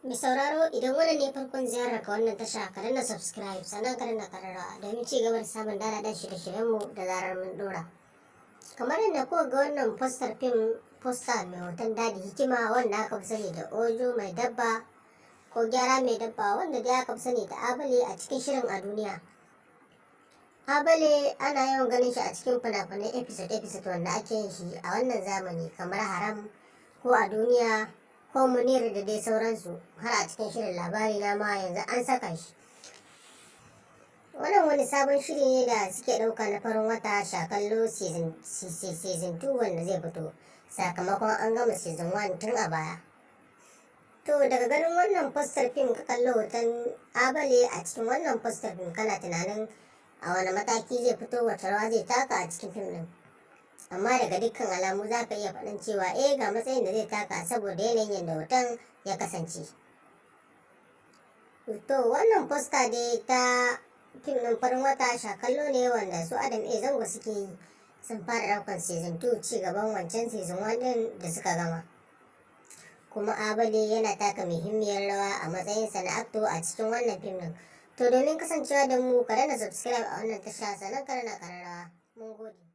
Mai sauraro, idan wannan ne farkon ziyarar ka wannan tasha, ka danna subscribe, sannan ka danna kararrawa domin ci gaba da samun daɗaɗɗen shirye-shiryenmu da zarar mun ɗora. Kamar yadda kuka ga wannan postar fim, posta mai hoton Dadi Hikima, wanda aka fi sani da Ojo mai dabba ko Gyara mai dabba, wanda dai aka fi sani da Abale a cikin shirin A Duniya. Abale ana yawan ganin shi a cikin fina-finai episode episode wanda ake yin shi a wannan zamani, kamar Haram ko A Duniya ko Munir da dai sauransu. Har a cikin shirin Labari Na ma yanzu an saka shi. Wannan wani sabon shiri ne da suke ɗauka na Farin Wata Shakallo season 2, wanda zai fito sakamakon an gama season 1 tun a baya. To, daga ganin wannan postar fim, ka kalli hoton Abale a cikin wannan postar fim, kana tunanin a wani mataki zai fito, wace rawa zai taka a cikin fim ɗin. Amma daga dukkan alamu za ka iya faɗin cewa eh, ga matsayin da zai taka, saboda yanayin yadda hoton ya kasance. To, wannan posta dai ta fim ɗin Farin Wata Shakallo ne, wanda su Adam A Zango suke yi. Sun fara ɗaukan season 2, ci gaban wancan season 1 ɗin da suka gama. Kuma Abale yana taka muhimmiyar rawa a matsayinsa na actor a cikin wannan fim ɗin. To, domin kasancewa da mu, ka danna subscribe a wannan tasha, sannan ka danna kararrawa. Mun gode.